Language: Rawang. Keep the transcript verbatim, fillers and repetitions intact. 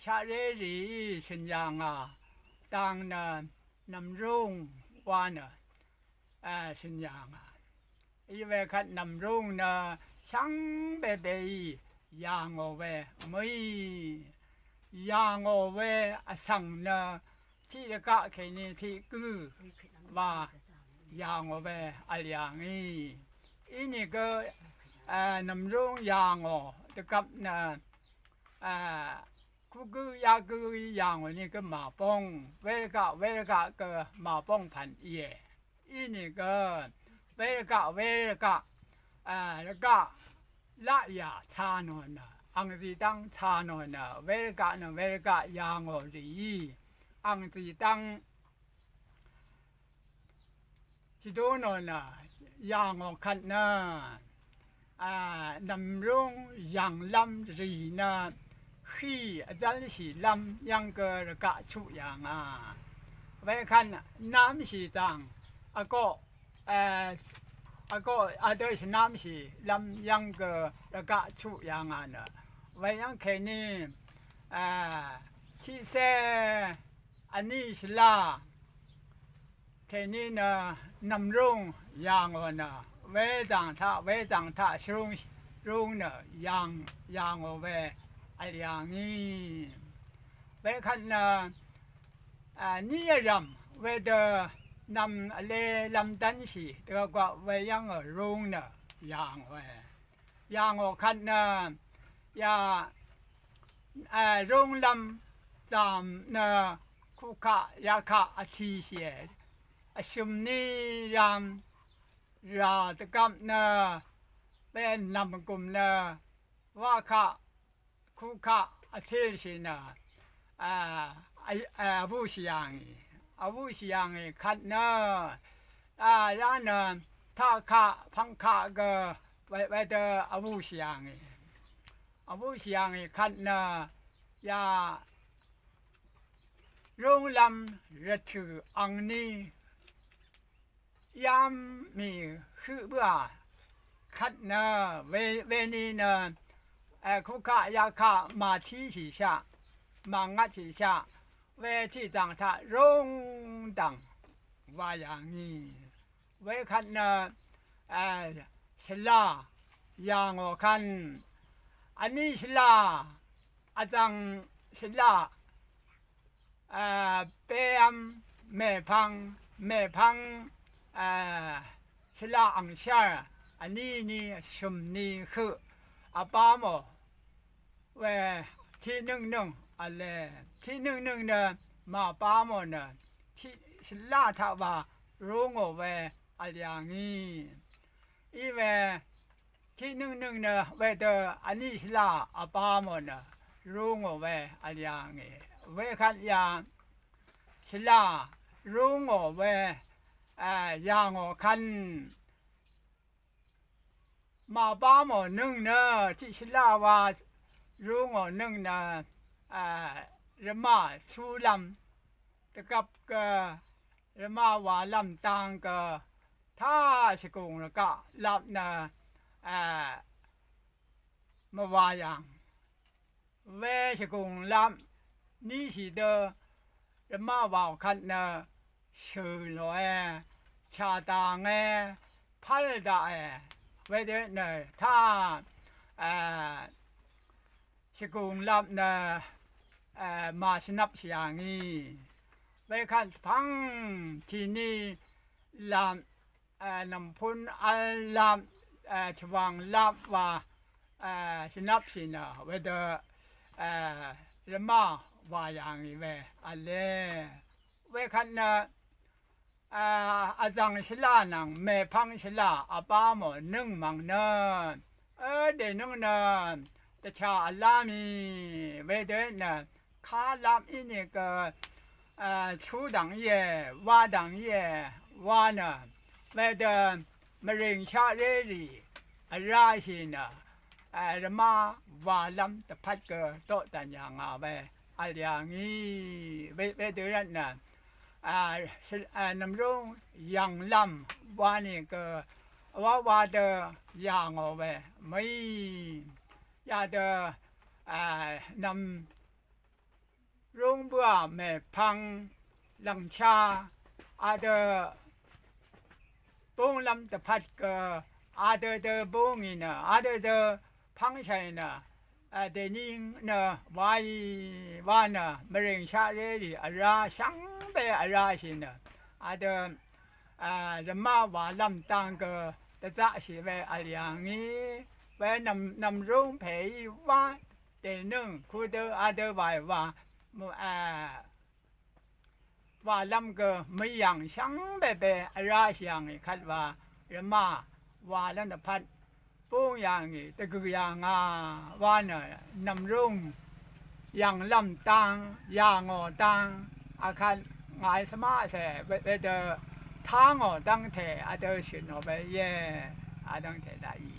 chaqré rìí shø̀n yà ngà dang nø nv̀mrúng wa nø, e, shø̀n yà ngà. Í we kvt nv̀mrúng nø shvngbe beí yà ngò we mø̀í. Yà ngò we vsvng nø tiq rvgaq kèní tiq gǿ wa yà ngò we vl yà ngì. Inìgø, e, nv̀mrúng yà ngò dvgvp nø, e, kugǿ yagǿí yà ngò nìgø màbóng, wervgaq wervgaq gø màbóng pv̀n íe. Inìgø wervgaq wervgaq, e, rvgaq laqyà ca nò nø, angzì dv́ng ca nò nø, wervgaq nø wervgaq yà ngò rìí, angzì dv́ng shvdú nò nø, yà ngò kvt nø, a, nv̀mrúng yv̀nglv́m rì nø, hí vzv́lshìlv́m yv́ng gø rvgaq chuq yà ngà. Wekvt námshì zv̀ng, vgoq, e, vgoq vdø shvnámshìlv́m yv́ng gø rvgaq chuq yà ngà nø. Weyv́ng kèní, e, tiqcé vní shvlá kèní nø nv̀mrúng yà ngò nø, wezv̀ng taq, wezv̀ng taq shvrúng rúng nø yà ngò we vl yà ngì. Wekvt nø, a, ní vrv̀m wedø nv̀m vlē lv̄m dv́nshì dvgvp weyv́ng rúng nø yà ngòe. Yà ngò kvt nø, ya, e, rúnglv́m zàm nø kuqkaq yakaq vtishìe. Vshø̀m ní rang rà dvgvp nø, we nv̀mgùm nø, waqkaq kuqkaq vtishì nø, a, a, a, vbúshì yà ngì. Vbúshì yà ngì kvt nø, a, ya nø taqkaq pvngkaq gø we, wedø vbúshì yà ngì. Vbúshì yà ngì kvt nø, ya rúnglv́m rvtø̀ angní yv́m mì høq bǿà kvt nø, we, weni nø, e, kuqkaq yakaq màtíshìshaq, màngvtshìshaq, we tiqzàng taq rúngdv̀ng wa yà ngì. Wekvt nø, e, shvlá yà ngò kvt, vní shvlá, vzv̀ng shvlá, e, bév́m mèpvng, mèpvng, e, shvlá angshv́r, vní ni, shø̀m ni høq, vbá mò we tiqnøngnøng v̄le. Tiqnøngnøng nø màbá mò nø, tiq shvlá taq wa rú ngò we vl yà ngì. Í we tiqnøngnøng nø wedø vní shvlá vbá mò nø rú ngò we vl yà ngì. Wekvt ya shvlá rú ngò we, e, yà ngò kvt màbá mò nøng nø, tiq shvlá wa rú ngò nøng nø, a, rvmá cúlv́m dvgvp gø, rvmá walv́m dang gø, tá shvgùng rvgaq lap nø, a, mvwà yàng. We shvgùng lap níshì dø rvmá wàò kvt nø shø̀ lòe, chà dànge, pv́l daqe. Wedø nø tá, e, shvgùng lap nø, e, màshvnvpshì yà ngì. Wekvt pv́ng tìni lap, e, nv̀mpún v́l lap, e, chvwàng lap wa, e, shvnvpshì nø wedø, e, rvmá wà yà ngì we v̄le. Wekvt nø, a, vzv̀ng shvlá nvng mèpvng shvlá vbá mò nøng mv̀ng nø, ø, dènøng nø dvchà vlá mì. Wedø nø kálap ínìgø, a, chú dv̀ng íe, wa dv̀ng íe, wa nø wedø mvrìng shaqré rì vrá shì nø, a, rvmá walv́m dvpvt gø doqdv̀n yà ngà we vl yà ngì. We, wedø rvt nø, a, shøl, a, nv̀mrúng yv̀nglv́m wa nìgø wa wa dø yà ngò we mø̀í. Yadø, a, nv̀m rúng bǿà mèpvng lv̀ngchá adø búnglv́m dvpvt gø adø dø búngì nø adø dø pv́ngshàì nø dèní nø waí wa nø mvrìngshaq rérì vrá shvngbe vrá shì nø adø rvmá walv́m dang gø dvzaqshì we vl yà ngì we nv̀mrúng pèí wá dènøng kudø adø waì wa walv́m gø mvyv̀ng shvngbe be vrá shì yà ngì kvt wa rvmá walv́m dvpvt búng yà ngì dvgø̀ yà ngà wa nø nv̀mrúng yv̀nglv́m dang yà ngò dang akvt ngàí svmaqcè wedø tá ngò dv́ngte adø shø̀n nò we íe. Adv́ngte daqì